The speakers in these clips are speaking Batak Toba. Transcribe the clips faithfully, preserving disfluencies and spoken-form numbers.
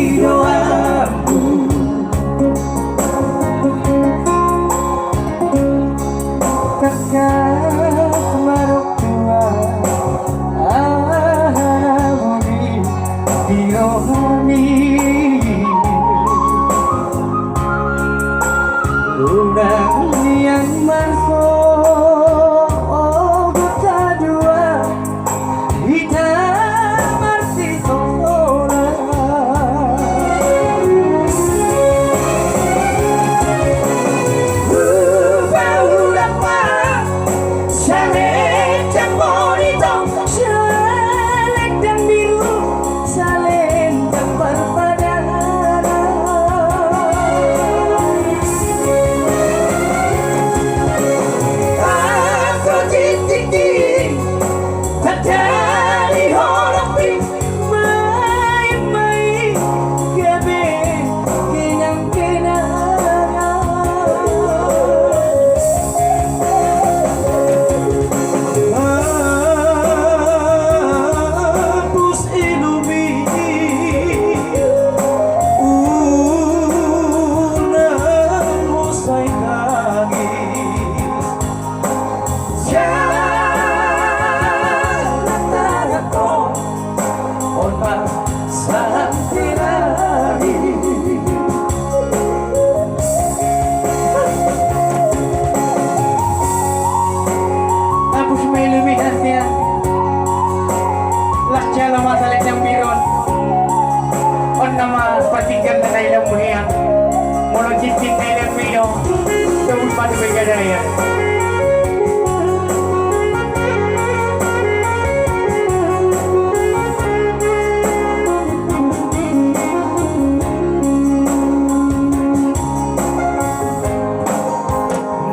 Doamu. Tangkas ma dok Tuhan, aha na buni di rohami. Unang nian marsogot haduan, hita marsitonggolan. Hupaulak ma salendang monitor, salendang biru, salendang parpadanan. Anggo tingtingting, tanda ni holong i, main-main, gabe kenang-kenangan. Hapus ilumi, unang husai tangis. Jala tarangkon, on ma salam terakhir. Hapus ma ilumi, Damian. Las jalo ma salendang biru on. On nama patinggal na nailang muhian. Molo jinjing nailang milo, tobus ma tu pegadaian.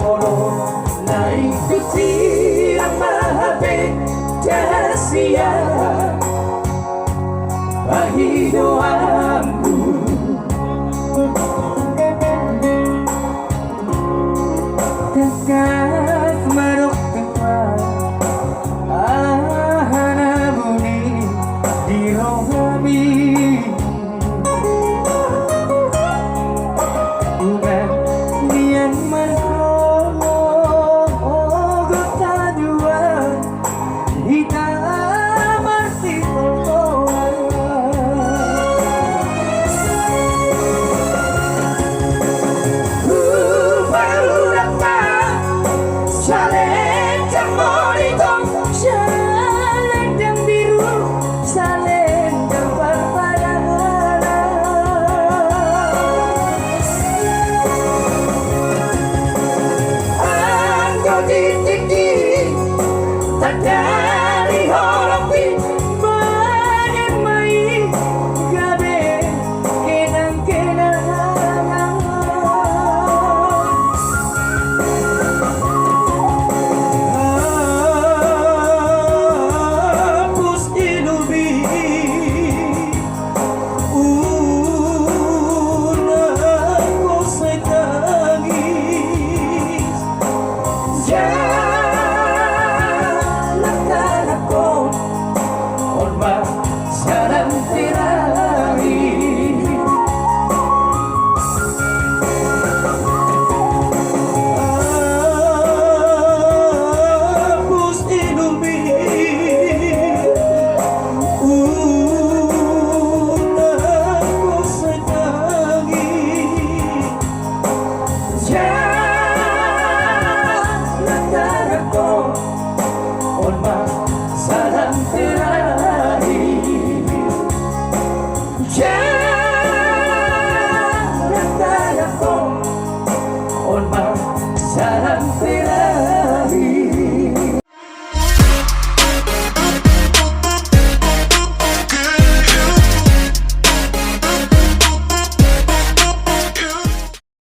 Molo na ingkon sirang ma hape jala sian pangidoanmu. Tangkas ma dok Tuhan, aha na buni di rohami. Unang nian marsogot haduan, hita marsitonggolan. Hupaulak ma salendang monitor, salendang biru, salendang parpadanan. Anggo tingtingting, tanda ni holong i, main-main, gabe kenang-kenangan. Hapus ilumi, unang husai tangis. Jala tarangkon, on ma salam terakhir. Hapus ilumi, unang husai tangis. Jala tarangkon, on ma salam terakhir. Jala tarangkon, on ma salam terakhir.